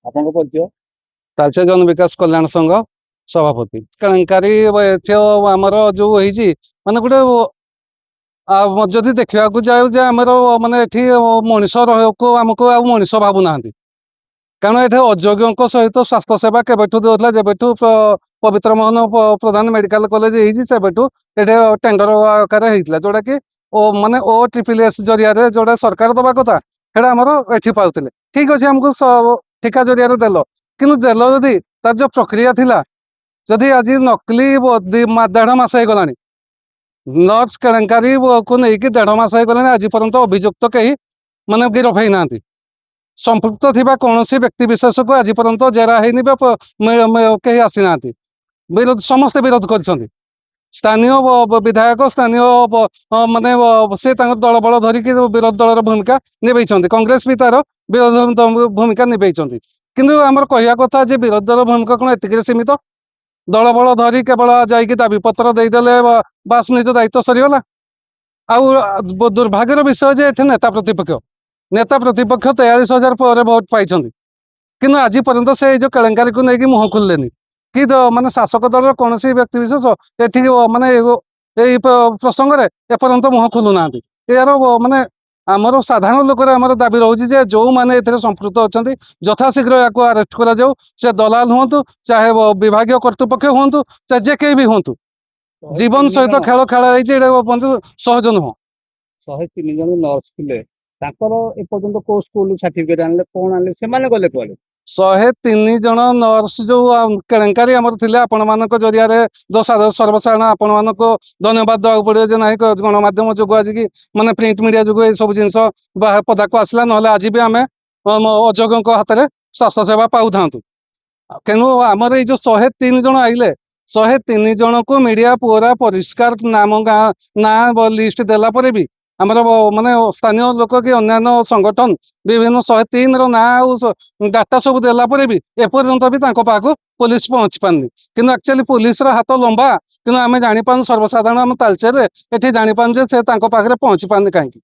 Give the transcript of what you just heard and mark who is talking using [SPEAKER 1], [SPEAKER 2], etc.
[SPEAKER 1] ଆପଣଙ୍କ ପରିଚୟ?
[SPEAKER 2] ତାଳଚେର ଜନ ବିକାଶ କଲ୍ୟାଣ ସଂଘ ସଭାପତି। କେଳେଙ୍କାରୀ ଏଠି ଆମର ଯୋଉ ହେଇଛି, ମାନେ ଗୋଟେ ଆଉ ଯଦି ଦେଖିବାକୁ ଯାଉ ଯେ ଆମର ମାନେ ଏଠି ମଣିଷ ରହିବାକୁ ଆମକୁ ଆଉ ମଣିଷ ଭାବୁନାହାନ୍ତି। କାରଣ ଏଠି ଅଯୋଗ୍ୟଙ୍କ ସହିତ ସ୍ୱାସ୍ଥ୍ୟ ସେବା କେବେଠୁ ଦେଉଥିଲା, ଯେବେଠୁ ପବିତ୍ର ମୋହନ ପ୍ରଧାନ ମେଡିକାଲ କଲେଜ ହେଇଛି, ସେବେଠୁ ଏଠି ଟେଣ୍ଡର ଆକାରରେ ହେଇଥିଲା, ଯୋଉଟା କି ଓ ମାନେ ଓ ଟ୍ରିପଲ ଏସ୍ ଜରିଆରେ ଯୋଉଟା ସରକାର ଦବା କଥା, ସେଇଟା ଆମର ଏଠି ପାଉଥିଲେ। ଠିକ ଅଛି, ଆମକୁ ଠିକା ଜରିଆରେ ଦେଲ, କିନ୍ତୁ ଦେଲ ଯଦି ତାର ଯୋଉ ପ୍ରକ୍ରିୟା ଥିଲା, ଯଦି ଆଜି ନକଲି 1.5 ମାସ ହେଇଗଲାଣି, ନର୍ସ କେଳେଙ୍କାରୀ କୁ ନେଇକି 1.5 ମାସ ହେଇଗଲାଣି, ଆଜି ପର୍ଯ୍ୟନ୍ତ ଅଭିଯୁକ୍ତ କେହି ମାନେ ଗିରଫ ହେଇନାହାନ୍ତି। ସମ୍ପୃକ୍ତ ଥିବା କୌଣସି ବ୍ୟକ୍ତି ବିଶେଷକୁ ଆଜି ପର୍ଯ୍ୟନ୍ତ ଜେରା ହେଇନି ବା କେହି ଆସିନାହାନ୍ତି। ବିରୋଧ ସମସ୍ତେ ବିରୋଧ କରିଛନ୍ତି। ସ୍ଥାନୀୟ ବିଧାୟକ, ସ୍ଥାନୀୟ ମାନେ ସେ ତାଙ୍କ ଦଳ ବଳ ଧରିକି ବିରୋଧୀ ଦଳର ଭୂମିକା ନିଭେଇଛନ୍ତି। କଂଗ୍ରେସ ବି ତାର ବିରୋଧୀ ଭୂମିକା ନିଭେଇଛନ୍ତି। କିନ୍ତୁ ଆମର କହିବା କଥା ଯେ ବିରୋଧୀ ଦଳ ଭୂମିକା କଣ ଏତିକିରେ ସୀମିତ? ଦଳ ବଳ ଧରି କେବଳ ଯାଇକି ଦାବି ପତ୍ର ଦେଇଦେଲେ ବାସ୍ ନିଜ ଦାୟିତ୍ୱ ସରିଗଲା? ଆଉ ଦୁର୍ଭାଗ୍ୟର ବିଷୟ ଯେ ଏଠି ନେତା ପ୍ରତିପକ୍ଷ 43,000 ପରେ ଭୋଟ ପାଇଛନ୍ତି, କିନ୍ତୁ ଆଜି ପର୍ଯ୍ୟନ୍ତ ସେ ଏଇ ଯୋଉ କେଳେଙ୍କାରୀକୁ ନେଇକି ମୁହଁ ଖୋଲିଲେନି କି ମାନେ ଶାସକ ଦଳର କୌଣସି ବ୍ୟକ୍ତି ବିଶେଷ ଏଠି ମାନେ ଏଇ ପ୍ରସଙ୍ଗରେ ଏପର୍ଯ୍ୟନ୍ତ ମୁହଁ ଖୋଲୁନାହାନ୍ତି। ଏହାର ମାନେ ଆମର ସାଧାରଣ ଲୋକର ଆମର ଦାବି ରହୁଛି ଯେ ଯୋଉମାନେ ଏଥିରେ ସମ୍ପୃକ୍ତ ଅଛନ୍ତି, ଯଥାଶୀଘ୍ର ଏହାକୁ ଆରେଷ୍ଟ କରାଯାଉ। ସେ ଦଲାଲ ହୁଅନ୍ତୁ, ଚାହେ ବିଭାଗୀୟ କର୍ତ୍ତୃପକ୍ଷ ହୁଅନ୍ତୁ, ଚାହେ ଯେ କେହି ବି ହୁଅନ୍ତୁ, ଜୀବନ ସହିତ ଖେଳ ଖେଳା ଯାଇଛି, ଏଇଟା ସହଜ ନୁହଁ।
[SPEAKER 1] 103 ଜଣ ନର୍ସ ଥିଲେ, ତାଙ୍କର ଏପର୍ଯ୍ୟନ୍ତ କୋଉ ସ୍କୁଲ ସାର୍ଟିଫିକେଟ ଆଣିଲେ, କଣ ଆଣିଲେ, ସେମାନେ ଗଲେ କୁଆଡେ?
[SPEAKER 2] 103 ଜଣ ନର୍ସ ଯୋଉ କେଳେଙ୍କାରୀ ଆମର ଥିଲେ, ଆପଣମାନଙ୍କ ଜରିଆରେ ଯୋଉ ସର୍ବସାଧାରଣ, ଆପଣମାନଙ୍କୁ ଧନ୍ୟବାଦ ଦେବାକୁ ପଡିବ ଯେ ନାହିଁ ଗଣମାଧ୍ୟମ ଯୋଗୁଁ ଆଜିକି ମାନେ ପ୍ରିଣ୍ଟ ମିଡିଆ ଯୋଗୁଁ ଏଇ ସବୁ ଜିନିଷ ପଦାକୁ ଆସିଲା। ନହେଲେ ଆଜି ବି ଆମେ ଅଯୋଗ୍ୟଙ୍କ ହାତରେ ସ୍ୱାସ୍ଥ୍ୟ ସେବା ପାଉଥାନ୍ତୁ। ତେଣୁ ଆମର ଏଇ ଯୋଉ 103 ଜଣ ଆଇଲେ, 103 ଜଣକୁ ମିଡିଆ ପୁରା ପରିଷ୍କାର ନାମ ଗାଁ ନାଁ ଲିଷ୍ଟ ଦେଲା ପରେ ବି ଆମର ମାନେ ସ୍ଥାନୀୟ ଲୋକ କି ଅନ୍ୟାନ୍ୟ ସଂଗଠନ ବିଭିନ୍ନ 103 ର ନାଁ ଆଉ ଡାଟା ସବୁ ଦେଲା ପରେ ବି ଏପର୍ଯ୍ୟନ୍ତ ବି ତାଙ୍କ ପାଖକୁ ପୋଲିସ ପହଞ୍ଚି ପାରୁନି। କିନ୍ତୁ ଆକ୍ଚୁଆଲି ପୋଲିସର ହାତ ଲମ୍ବା, କିନ୍ତୁ ଆମେ ଜାଣିପାରୁନୁ, ସର୍ବସାଧାରଣ ଆମ ତାଳଚେରରେ ଏଠି ଜାଣିପାରୁନୁ ଯେ ସେ ତାଙ୍କ ପାଖରେ ପହଞ୍ଚି ପାରୁନି କାହିଁକି।